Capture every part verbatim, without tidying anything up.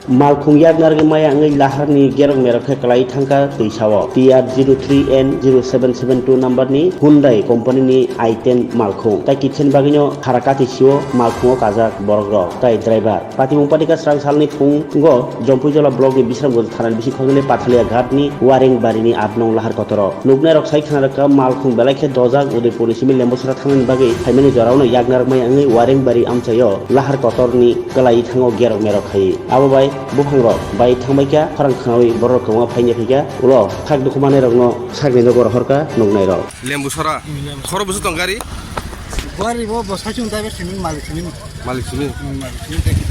Malkhung yak narwgwi maya wngwi laharni gerok merok khe kwlai thangkha twisao. T R zero three N zero seven seven two number ni Hyundai company ni i ten malkhung. Tai kitchen bagwino khara kathi sio malkhungo kajak borok rok tai driver. Patimung patika srang salni phungo Jompuijola block ni Bisramganj thana ni bising khogwini Pathalia Ghat ni Wareng Bari ni aat nong lahar kotoro. Nuknai rok sai khna rwkha malkhung belai khe dojak Udaipur ni simi Lembusara thangna ni bagwi phaimani jorao no yak narwk maya wngwi Wareng Bari amchaio lahar kotor ni kwlai thango gerok merok khai. Abo bai buphang rok bai thangbai kha, khorang khnaui borok kwbangma phaina phaikha, ulo khak dukhu manai rokno sakni nogo rohor kha nuknai rok. Lembusara. Hmm, Lembusara. Khoro busu tong gari? Gari bo, bo saichung driver sini, malik sini. Malik sini? Hmm, malik sini, thank you.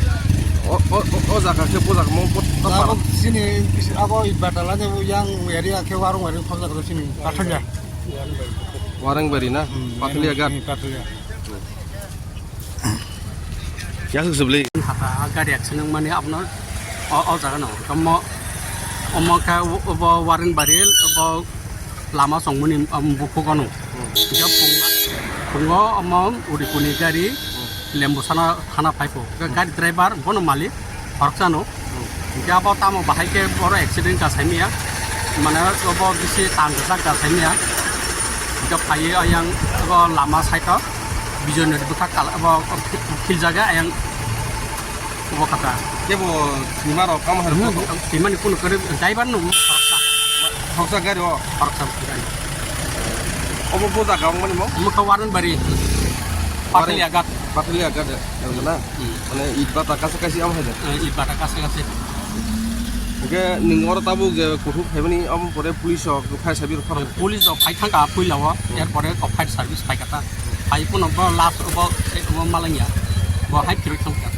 O, o, o, o jaga khe bo jaga mo, bo, bo Abo para? Sini, abo Itbata lani bo yang area khe warung area khobjak sini, Pathalia. Wareng Bari na? Hmm, Pathalia Ghat? Hmm, Pathalia. Yak suk sibli. Hata gari accident mani abono o, o jaga no. Omo, omo khe obo Wareng Bari, obo lama chongmani, um, bukhuk ano. Hingke phungo, phungo omo Udaipurni gari Lembusana thana phaipo. Hingke gari driver bono malik khoroksano. Hingke abo tamo bahai khe boro accident ka saimaya. Mane obo bisi tang rijak ka saimaya. Hingke phaiye ayang obo lama side o Bijoynagar bwkha kala obo khiljaga ayang obo kata. Kebo twima rok kamo hai rok. Twimani kunu kare driver no khoroksa. Khoroksa gari o. Khoroksa gari. Obo bo jaga wng mani mo? Omo kha Wareng Bari. Wareng Pathalia Ghat. Pathalia Ghat, ya, ya, na? Hmm. Mane Itbata kasa kasi amo hai da? Eh, Itbata kasa kasi. Oke, ning oro tabuk je kuthuk phaimani amo pore police rok fire service rok pharo. Police rok phai thangka puila o, hmm, er pore kok fire service phai kata. Phai kuno bo last bo, bo malangya. Bo hai phirok thangka.